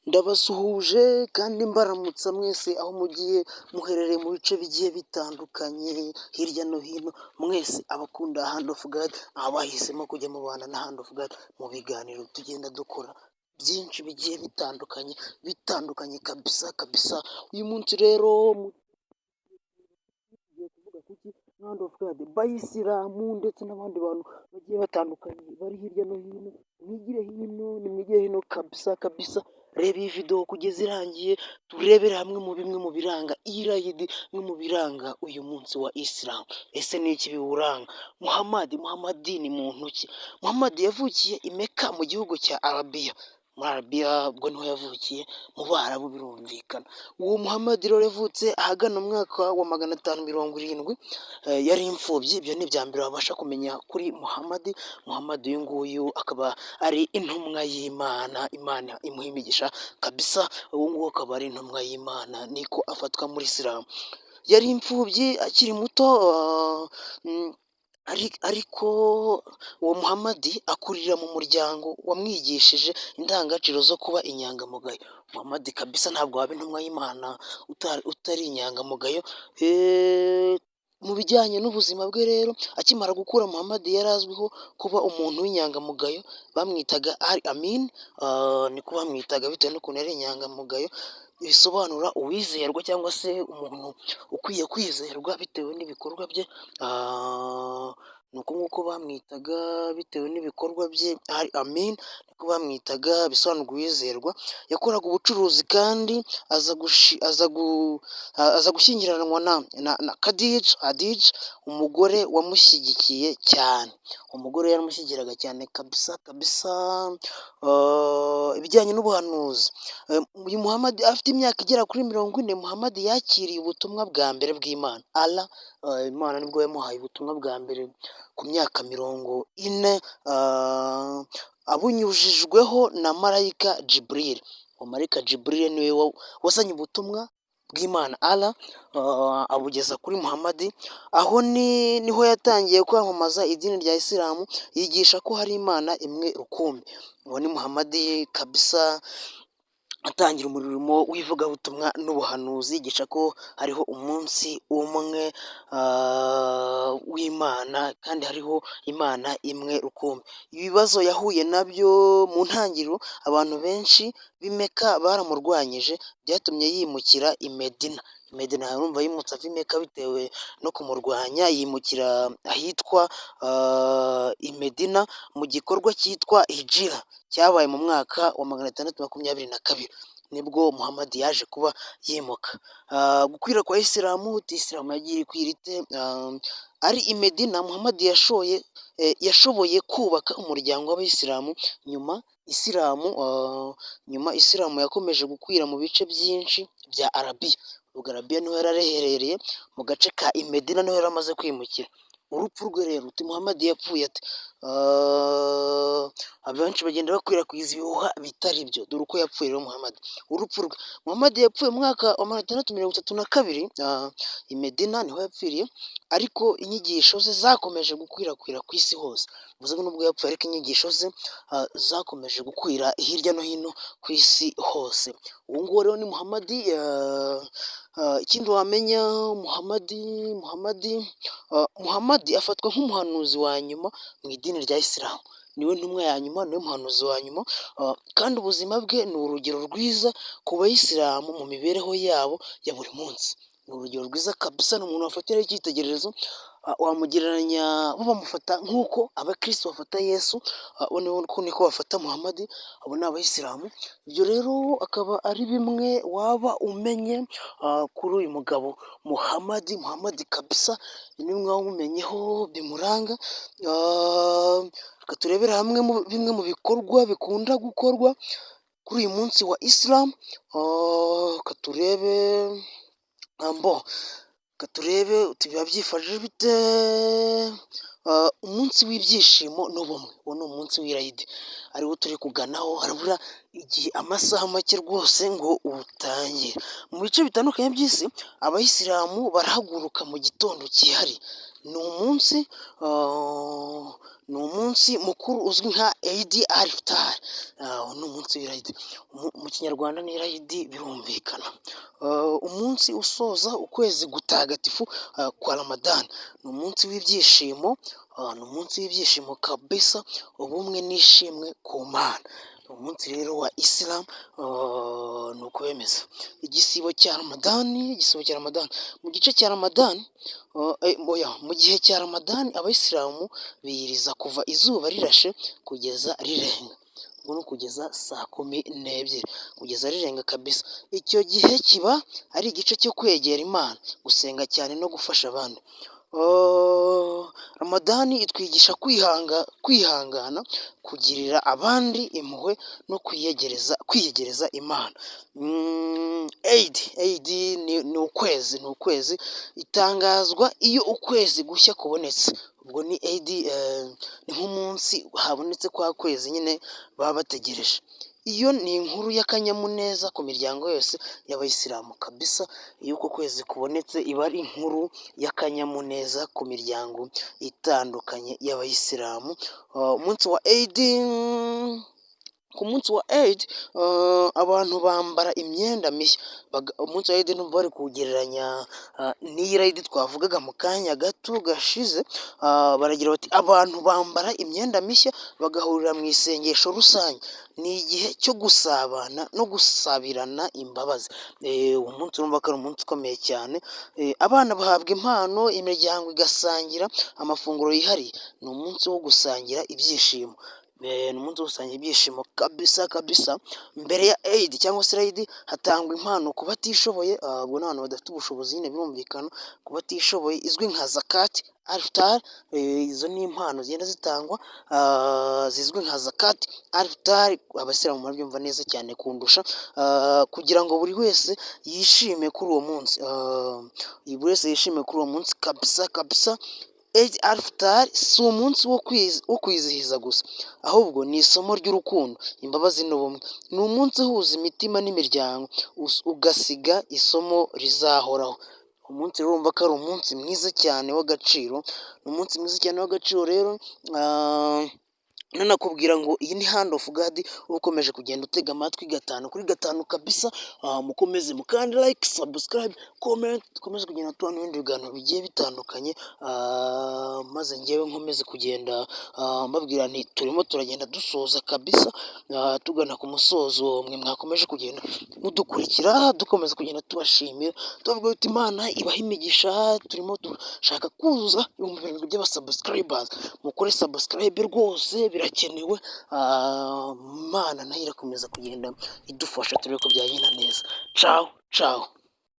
Ndabasuhuje kandi mbaramutsa mwese aho mugiye muherereye mu bice bigiye bitandukanye hirya no hino, mwese abakunda Hand of God, abahisemo kujya mubana na Hand of God mu biganiro tugenda dukora byinshi bigiye bitandukanye bitandukanye kabisa kabisa. Uyu munsi rero tugiye kuvuga kuki Hand of God, bayisilamu ndetse n'abandi bantu bagiye batandukanye bari hirya no hino, mwigire hino, nimwigire hino kabisa kabisa. Reba iyi video kugeza irangiye, turebere hamwe mu bimwe mu biranga irayidi, bimwe mu biranga uyu munsi wa Isilamu. Ese ni iki biwuranga? Muhamadi, Muhamadi ni muntu ki? Muhamadi yavukiye i Meka mu gihugu cya Arabiya, muri Arabiya ubwo niho yavukiye, mu Barabu birumvikana. Uwo Muhamadi rero yavutse ahagana mu mwaka wa 570, yari imfubyi. Ibyo ni ibya mbere wabasha kumenya kuri Muhamadi. Muhamadi uyu nguyu akaba ari intumwa y'Imana, Imana imuha imigisha kabisa. Uwo nguwo akaba ari intumwa y'Imana, niko afatwa muri Isilamu. Yari imfubyi akiri muto, ariko uwo Muhamadi akurira mu muryango wamwigishije indangagaciro zo kuba inyangamugayo. Muhamadi kabisa ntabwo waba intumwa y'Imana utari inyangamugayo. Mu bijyanye n'ubuzima bwe rero, akimara gukura Muhamadi yari azwiho kuba umuntu w'inyangamugayo, bamwitaga Al Amin, niko bamwitaga bitewe n'ukuntu yari inyangamugayo, bisobanura uwizerwa cyangwa se umuntu ukwiye kwizerwa bitewe n'ibikorwa bye. Ni uko nguko bamwitaga bitewe n'ibikorwa bye, Al Amin niko bamwitaga, bisobanurwa uwizerwa. Yakoraga ubucuruzi kandi aza gushyingiranwa na Khadija, Hadija, umugore wamushyigikiye cyane. Umugore yaramushyigikiraga cyane kabisa kabisa. Ibijyanye n'ubuhanuzi, uyu Muhamadi afite imyaka igera kuri 40, Muhamadi yakiriye ubutumwa bwa mbere bw'Imana Allah. Imana nibwo yamuhaye ubutumwa bwa mbere ku myaka 40, abunyujijweho na marayika Jiburil. Uwo marayika Jiburil niwe wazanye ubutumwa bw'Imana Allah abugeza kuri Muhamadi. Aho niho yatangiye kwamamaza idini rya Isilamu, yigisha ko hari Imana imwe rukumbi. Uwo ni Muhamadi kabisa, atangira umurimo w'ivugabutumwa n'ubuhanuzi, yigisha ko hariho umunsi umwe w'Imana kandi hariho Imana imwe rukumbi. Ibibazo yahuye nabyo mu ntangiriro, abantu benshi b'i Meka baramurwanyije, byatumye yimukira i Medina. I Medina urumva yimutse ava i Meka bitewe no kumurwanya, yimukira ahitwa i Medina mu gikorwa cyitwa Hijira cyabaye mu mwaka wa 622, nibwo Muhamadi yaje kuba yimuka. Gukwira kwa Isilamu, Isilamu yagiye ikwira ite? Ari i Medina Muhamadi yashoboye kubaka umuryango w'Abayisilamu. Nyuma Isilamu yakomeje gukwira mu bice byinshi bya Arabiya. Ubwo Arabiya niho yari aherereye, mu gace ka Imedina niho yari amaze kwimukira. Urupfu rwe rero, uti Muhamadi yapfuye ate? Abenshi bagenda bakwirakwiza ibihuha bitari byo. Dore uko yapfuye rero Muhamadi. Urupfu rwe, Muhamadi yapfuye mu mwaka wa 632 i Medina, niho yapfiriye, ariko inyigisho ze zakomeje gukwirakwira ku isi hose. Bivuze ngo nubwo yapfuye ariko inyigisho ze zakomeje gukwira hirya no hino ku isi hose. Uwo nguwo rero ni Muhamadi. Ikindi wamenya, Muhamadi, Muhamadi, Muhamadi afatwa nk'umuhanuzi wa nyuma mu idini rya Isilamu. Niwe ntumwa ya nyuma, niwe muhanuzi wa nyuma, kandi ubuzima bwe ni urugero rwiza ku bayisilamu mu mibereho yabo ya buri munsi. Ni urugero rwiza kabisa, ni umuntu wafatiraho icyitegererezo, wamugereranya, bo bamufata nk'uko abakirisitu bafata Yesu, bo niko bafata Muhamadi, abo ni abayisilamu. Ibyo rero akaba ari bimwe waba umenye kuri uyu mugabo Muhamadi. Muhamadi kabisa ni bimwe waba umumenyeho bimuranga. Reka turebere hamwe bimwe mu bikorwa bikunda gukorwa kuri uyu munsi wa Isilamu. Reka turebe mbo, reka turebe biba byifashe bite. Umunsi w'ibyishimo n'ubumwe, uwo ni umunsi w'irayidi ariwo turi kuganaho, harabura igihe amasaha make rwose ngo utangire. Mu bice bitandukanye by'isi, abayisilamu barahaguruka mu gitondo cyihariye. Ni umunsi mukuru uzwi nka Eid al-Fitr. Ni umunsi w'irayidi, mu Kinyarwanda ni irayidi birumvikana. Umunsi usoza ukwezi gutagatifu kwa Ramadani, ni umunsi w'ibyishimo, ni umunsi w'ibyishimo kabisa, ubumwe n'ishimwe ku Mana. Ni umunsi rero wa Isilamu, ni uko bemeza. Igisibo cya Ramadani, igisibo cya Ramadani, mu gice cya Ramadani, mu gihe cya Ramadani Abayisilamu biyiriza kuva izuba rirashe kugeza rirenga, ubwo ni ukugeza saa 12, kugeza rirenga kabisa. Icyo gihe kiba ari igice cyo kwegera Imana, gusenga cyane no gufasha abandi. Ramadani itwigisha kwihangana, kugirira abandi impuhwe no kwiyegereza Imana. Eid ni ukwezi, ni ukwezi itangazwa iyo ukwezi gushya kubonetse. Ubwo ni Eid, ni nk'umunsi habonetse kwa kwezi nyine baba bategereje. Iyo ni inkuru y'akanyamuneza ku miryango yose y'Abayisilamu kabisa. Iyo uko kwezi kubonetse iba ari inkuru y'akanyamuneza ku miryango itandukanye y'Abayisilamu. Umunsi wa Eid, ku munsi wa Eid abantu bambara imyenda mishya. Umunsi wa Eid ndumva bari kuwugereranya n'iyi rayidi twavugaga mu kanya gato gashize. Baragira bati: "Abantu bambara imyenda mishya, bagahurira mu isengesho rusange." Ni igihe cyo gusabana no gusabirana imbabazi. Uwo munsi urumva ko ari umunsi ukomeye cyane. Abana bahabwa impano, imiryango igasangira amafunguro yihariye. Ni umunsi wo gusangira ibyishimo, ni umunsi wo gusangira ibyishimo kabisa kabisa. Mbere ya Eid cyangwa se rayidi hatangwa impano ku batishoboye, ubwo ni abantu badafite ubushobozi nyine birumvikana, ku batishoboye, izwi nka zakat al-fitr. Izo ni impano zigenda zitangwa zizwi nka zakat al-fitr, Abasilamu murabyumva neza cyane kundusha, kugira ngo buri wese yishime kuri uwo munsi, buri wese yishime kuri uwo munsi kabisa kabisa. Eid al-Fitr si umunsi wo kwizihiza gusa, ahubwo ni isomo ry'urukundo, imbabazi n'ubumwe. Ni umunsi uhuza imitima n'imiryango, ugasiga isomo rizahoraho. Umunsi rero urumva ko ari umunsi mwiza cyane w'agaciro, ni umunsi mwiza cyane w'agaciro. Rero nanakubwira ngo iyi ni Hand of God, uba ukomeje kugenda utega amatwi gatanu kuri gatanu kabisa. Mukomeze mukande like, subscribe, comment, dukomeze kugenda tubona ibindi biganiro bigiye bitandukanye, maze ngewe nkomeze kugenda mbabwira nti turimo turagenda dusoza kabisa, tugana ku musozo. Mwe mwakomeje kugenda mudukurikira, dukomeza kugenda tubashimira, tubavuga tuti Imana ibahe imigisha. Turimo dushaka kuzuza 7000 by'abasubscribers. Mukore subscribe rwose, birakenewe. Imana nayo irakomeza kugenda idufasha, turebe ko byagenda neza. Cawu cawu.